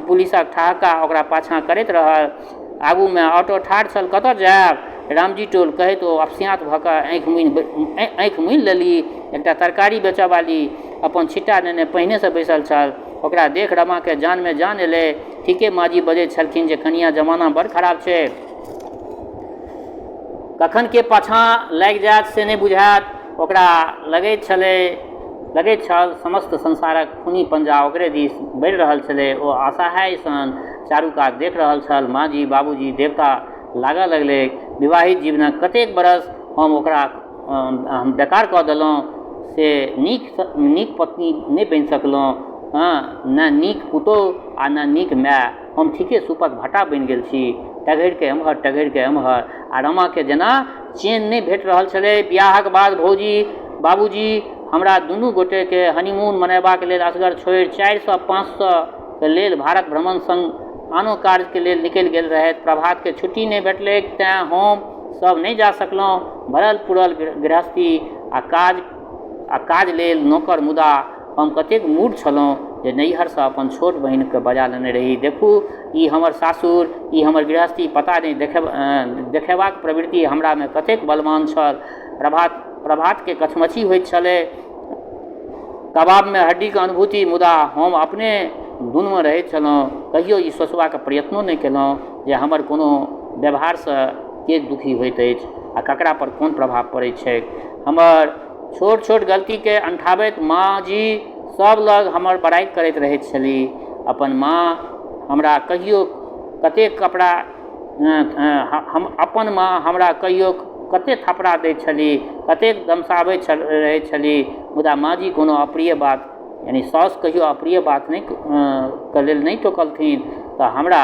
पुलिसक ठहाका ओकरा पाछाँ करैत रहल। आगूमे ऑटो ठाढ़ छल। कतऽ जायब? रामजी टोल, कहैत ओ अपस्याँत भऽ कऽ आँखि मुनि आँखि मुनि लेली। एकटा तरकारी बेचऽवाली अपन छिट्टा नेने पहिनेसँ बैसल छल। ओकरा देख रमाके जानमे जान एलै। ठीके माँजी बजैत छलखिन जे कनियाँ जमाना बड़ खराब छै। कखन के पाछाँ लागि जायत से नहि बुझायत। ओकरा लगैत छलै लगैत छल समस्त संसारक खूनी पंजा ओकरे दिस बढ़ि रहल छलै। ओ असहाय सन चारू कात देख रहल छल। माँजी, बाबूजी देवता लागऽ लगलैक। विवाहित जीवनक कतेक बरस हम ओकरा हम बेकार कऽ देलहुँ, से नीक नीक पत्नी नहि बनि सकलहुँ। हँ, ने नीक पुतोहु आ ने नीक माय। हम ठीके सूपक भाटा बनि गेल छी, टघरिके एम्हर, टघरिके एम्हर। आ रमाके जेना चैन नहि भेट रहल छलै। बियाहक बाद भौजी, बाबूजी हमरा दुनू गोटेके हनीमून मनेबाक लेल असगर छोड़ि 400 500 के लेल भारत भ्रमण सङ्ग आनो कार्यके लेल निकलि गेल रहथि। प्रभातके छुट्टी नहि भेटलैक, तेँ हम सभ नहि जा सकलहुँ। भरल पुरल गृहस्थी आ काज आ काज लेल नोकर, मुदा हम कतेक मूढ़ छलहुँ। जे नैहरसँ अपन छोट बहिनके बजा लेने रही। देखू, ई हमर सासुर, ई हमर गृहस्थी, पता नहि देखेबाक प्रवृत्ति हमरामे कतेक बलवान छल। प्रभातके कछमछी होइत छलै, कबाबमे हड्डीके अनुभूति, मुदा हम अपने धुनमे रहैत छलहुँ। कहियो ई सोचबाक प्रयत्नो नहि केलहुँ जे हमर कोनो व्यवहारसँ के दुखी होइत अछि आ ककरा पर कोन प्रभाव पड़ैत छैक। हमर छोट छोट गलतीके अनठाबैत माँ जी सब लग हमर बड़ाइ करैत रहैत छलीह। अपन माँ हमरा कहियो कतेक कपड़ा हम अपन माँ हमरा कहियो कतेक थपड़ा दैत छलीह, कतेक दमसाबैत रहैत छलीह, मुदा माँ जी कोनो अप्रिय बात यानि साउस कहियो अप्रिय बात नहि के लेल नहि टोकलथिन तऽ हमरा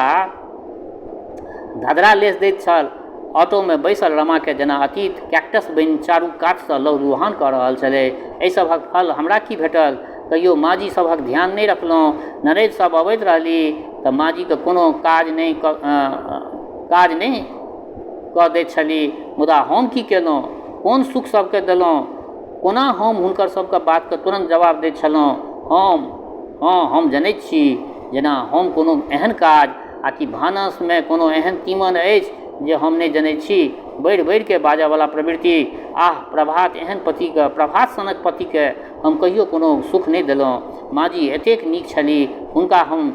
धधरा लेस दैत छल। ऑटोमे बैसल रमाके जेना अतीत कैक्टस बनि चारू कातसँ लहूलुहान कऽ रहल छलै। एहि सभक फल हमरा की भेटल? कहियो माँजी सभक ध्यान नहि रखलहुँ। ननदि सभ अबैत रहली तऽ माँजीके कोनो काज नहि कऽ दैत छली। मुदा हम की केलहुँ? कोन सुख सभके देलहुँ? कोना हम हुनकर सभके बातके तुरन्त जवाब दैत छलहुँ? हम हँ, हम जनैत छी जेना हम कोनो एहन काज आ कि भानसमे कोनो एहन तीमन अछि जे हम नहि जनैत छी। बढ़ि बढ़िके बाजऽवला प्रवृत्ति। आह, प्रभात एहन पतिके, प्रभात सनक पतिके हम कहियो कोनो सुख नहि देलहुँ। माँजी एतेक नीक छलीह, हुनका हम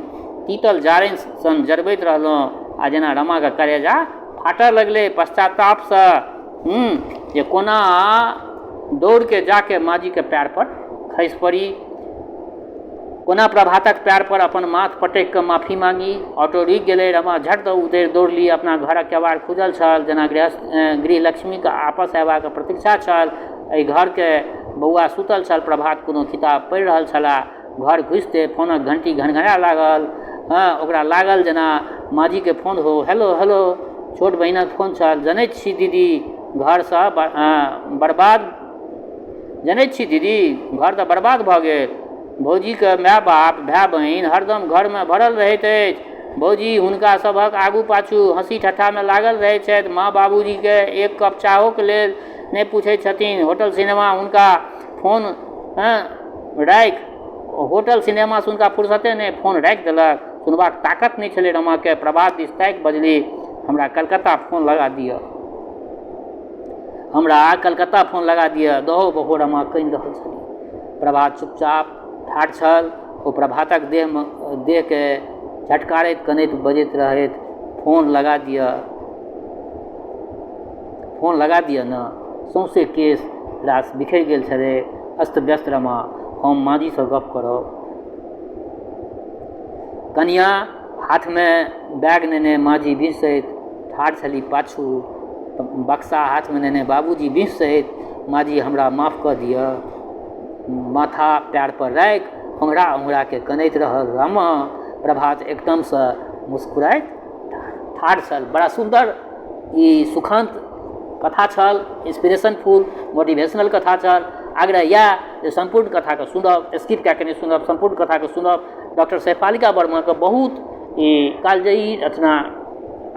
तीतल जारनि सन जरबैत रहलहुँ आ जेना रमाके करेजा फाटऽ लगलै पश्चातापसँ जे कोना दौड़के जाके माँजीके पएर पर खसि पड़ी। कोना प्रभातक पएर पर अपन माथ पटकि कऽ माफी मांगी। ऑटो रुकि गेलै। रमा झट दऽ उतरि दौड़ली। अपना घरक केबाड़ खुजल छल, जेना गृहस्थ गृहलक्ष्मीक आपस अयबाक प्रतीक्षा छल। एहि घरके बौआ सुतल छल। प्रभात कोनो किताब पढ़ि रहल छलाह। घर घुसिते फोनक घंटी घनघनाय लागल। हँ, ओकरा लागल जेना माँजीके फोन हो। हेलो, हेलो, छोट बहिनक फोन छल। जनैत छी दीदी, घरसँ बर्बाद जनैत छी दीदी, घर तऽ बर्बाद भऽ गेल। भौजीके माय बाप, भाय बहिन हरदम घरमे भरल रहैत अछि। भौजी हुनका सभक आगू पाछू हँसी ठट्ठामे लागल रहैत छथि। माँ बाबूजीके एक कप चाहोके लेल नहि पूछैत छथिन। होटल सिनेमा हुनका फोन राखि होटल सिनेमासँ हुनका फुर्सते नहि। फोन राखि देलक। सुनबाक ताकत नहि छलै रमाके। प्रभात दिस ताकि बजली, हमरा कलकत्ता फोन लगा दिअ। हमरा कलकत्ता फोन लगा दिअ। दहो बहो रमा कानि रहल छली। प्रभात चुपचाप ठाढ़ छल। ओ प्रभातक देहमे देहके झटकारैत कनैत बजैत रहथि, फोन लगा दिअ, फोन लगा दिअ ने। सौंसे केश रास बिखरि गेल छलै। अस्त व्यस्त रमा, हम माँजीसँ गप करब। कनियाँ हाथमे बैग नेने माँजी बिहुँसैत ठाढ़ छली। पाछू बक्सा हाथमे नेने बाबूजी बिहुँसैत, माँजी हमरा माफ कऽ दिअ। माथा पएर पर राखि ओंघरा ओंघराके कनैत रहल रमा। प्रभात एकदमसँ मुस्कुराइत ठाढ़ छल। बड़ा सुन्दर ई सुखान्त कथा छल, इंस्पिरेशन फुल मोटिवेशनल कथा छल। आग्रह इएह जे सम्पूर्ण कथाके सुनब, स्किप कए कऽ नहि सुनब, सम्पूर्ण कथाके सुनब। डॉक्टर शेफालिका वर्माके बहुत ई कालजयी रचना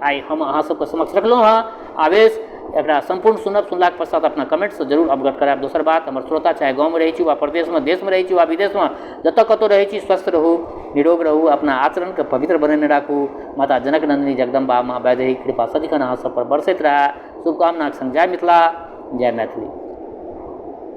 आइ हम अहाँ सबके समक्ष रखलहुँ हँ, आवेश। एकरा सम्पूर्ण सुनब, सुनलाके पश्चात अपना कमेन्टसँ जरूर अवगत करायब। दोसर बात, हमर श्रोता चाहे गाँवमे रहै छी वा परदेशमे, देशमे रहै छी वा विदेशमे, जतऽ कतहु रहै छी, स्वस्थ रहू, निरोग रहू, अपना आचरणके पवित्र बनेने राखू। माता जनक नन्दिनी जगदम्बा माँ वैदेही कृपा सदिखन अहाँ सब पर बरसैत रहए, शुभकामनाके सङ्ग जय मिथिला, जय मैथिली।